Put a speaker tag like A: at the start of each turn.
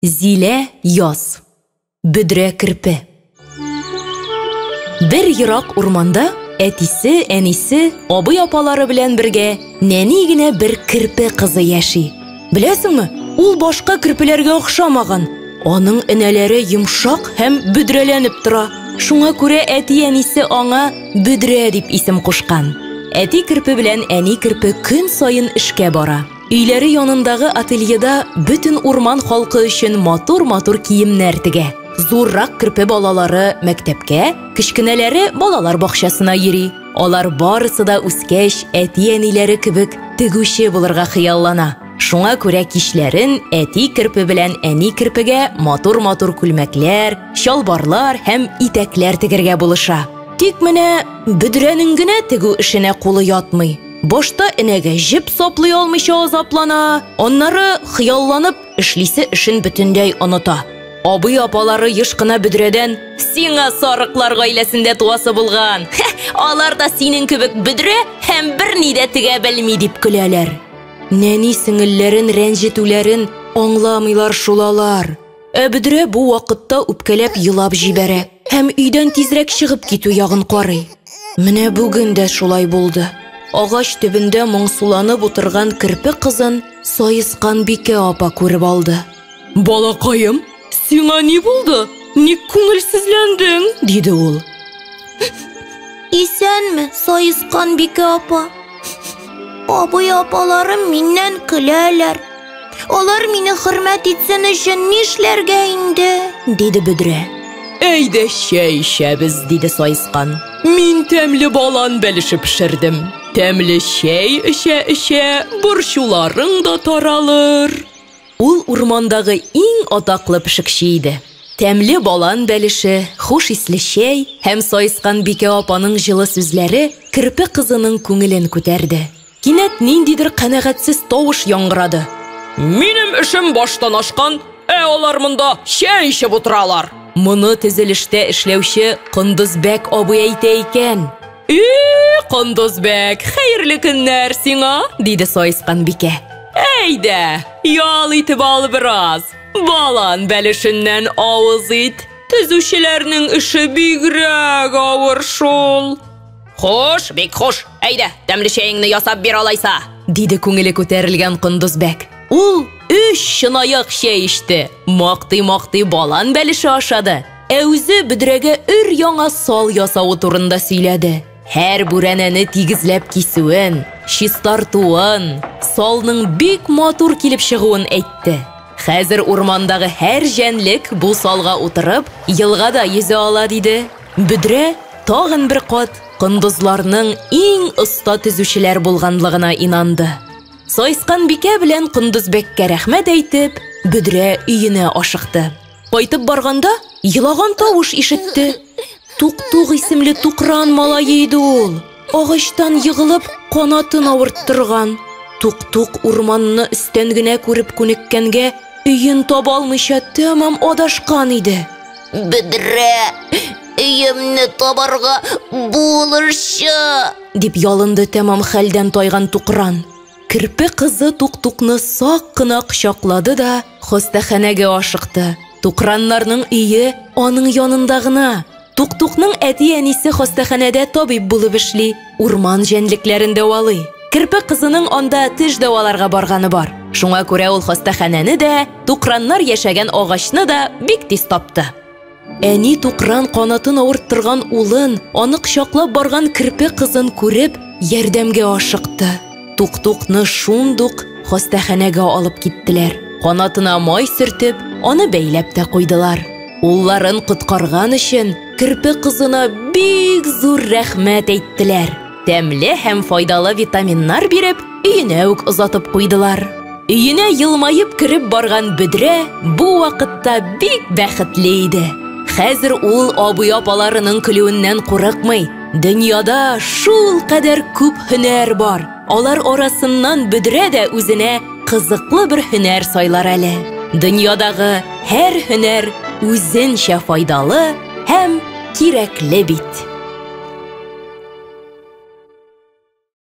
A: Зилә яз. Бөдрә керпе. Бер ерак урманда әтисе, әнисе, абый-апалары белән бергә нәни генә бер керпе кызы яши. Беләсеңме, ул башка керпеләргә охшамаган. Аның энәләре йомшак һәм бөдрәләнеп тора. Шуңа күрә әти-әнисе аңа Бөдрә дип исем кушкан. Әти керпе белән әни керпе көн саен эшкә бара. Өйләре янындагы ательеда бөтен урман халкы өчен матур-матур киемнәр тегә. Зуррак керпе балалары мәктәпкә, кечкенәләре балалар бакчасына йөри. Алар барысы да үскәч, әти-әниләре кебек тегүче булырга хыяллана. Шуңа күрә кичләрен әти керпе белән әни керпегә матур-матур күлмәкләр, чалбарлар һәм итәкләр тегергә булыша. Тик менә бөдрәнең генә тегү эшенә кулы ятмый. Башта энәгә җеп саплый алмыйча азаплана, аннары хыялланып эшлисе эшен бөтенләй оныта. Абый-апалары еш кына бөдрәдән «Сиңа сарыклар гаиләсендә туасы булган! Алар да синең кебек бөдрә һәм берни дә тегә белми!» дип көләләр. Нәни сеңелләрен рәнҗетүләрен аңламыйлар шул алар. Ә бөдрә бу вакытта үпкәләп елап җибәрә һәм өйдән тизрәк чыгып китү ягын карый. Менә бүген дә шулай булды. Агач төбендә моңсуланып утырган керпе кызын Саескан бикә апа күреп алды. Балакаем, сиңа ни булды? Ник күңелсезләндең? диде ул.
B: Исәнме, Саескан бикә апа. Абый апаларым миннән көләләр. Алар мине хөрмәт итсен өчен нишләргә инде?
A: диде бөдрә. Әйдә чәй эчәбез, диде Саескан. Мин тәмле балан бәлеше пешердем. Тәмле чәй эчә-эчә, борчуларың да таралыр. Ул урмандагы иң атаклы пешекче иде. Тәмле балан бәлеше, хуш исле чәй һәм Саескан бикә апаның җылы сүзләре керпе кызының күңелен күтәрде. Кинәт ниндидер канәгатьсез тавыш яңгырады. Минем эшем баштан ашкан, ә алар монда чәй эчеп утыралар. Моны төзелештә эшләүче Кондызбәк абый әйтә икән. И, Кондызбәк, хәерле көннәр сиңа, диде Саескан бикә. Әйдә, ял итеп ал бераз. Балан бәлешеннән авыз ит. Төзүчеләрнең эше бигрәк авыр шул. Хуш, бик хуш. Әйдә, тәмле чәеңне ясап бир алайса, диде күңеле күтәрелгән Кондызбәк. Ул өч чынаяк чәй эчте, мактый-мактый балан бәлеше ашады, ә үзе бөдрәгә өр-яңа сал ясавы турында сөйләде. Һәр бүрәнәне тигезләп кисүен, чистартуын, салның бик матур килеп чыгуын әйтте. Хәзер урмандагы һәр җәнлек бу салга утырып, елгада йөзә ала, диде. Бөдрә тагын бер кат кондызларның иң оста төзүчеләр булганлыгына инанды. Саескан бикә белән Кондызбәккә рәхмәт әйтеп, Бөдрә өенә ашыкты. Кайтып барганда елаган тавыш ишетте. Тук-тук исемле тукран малае иде ул. Агачтан егылып, канатын авырттырган. Тук-тук урманны өстән генә күреп күнеккәнгә, өен таба алмыйча тәмам адашкан иде.
B: Бедрә, өемне табарга булышчы!
A: Дип ялынды тәмам хәлдән тайган Тукран. Керпе кызы Тук-тукны сак кына кочаклады да хастаханәгә ашыкты. Тукраннарның өе аның янында гына. Тук-тукның әти-әнисе хастаханәдә табиб булып эшли, урман җәнлекләрен дәвалый. Керпе кызының анда теш дәваларга барганы бар. Шуңа күрә ул хастаханәне дә, тукраннар яшәгән агачны да бик тиз тапты. Әни тукран канатын авырттырган улын, аны кочаклап барган керпе кызын күреп, ярдәмгә ашыкты. Тук-тукны шундук хастаханәгә алып киттеләр. Канатына май сөртеп, аны бәйләп тә куйдылар. Улларын коткарган өчен керпе кызына бик зур рәхмәт әйттеләр. Тәмле һәм файдалы витаминнар биреп, өенә үк озатып куйдылар. Өенә елмаеп кереп барган бөдрә бу вакытта бик бәхетле иде. Хәзер ул абый-апаларының көлүеннән курыкмый. Дөньяда шул кадәр күп һөнәр бар. Алар арасыннан бөдрә дә үзенә кызыклы бер һөнәр сайлар әле. Дөньядагы һәр һөнәр үзенчә файдалы һәм кирәкле бит.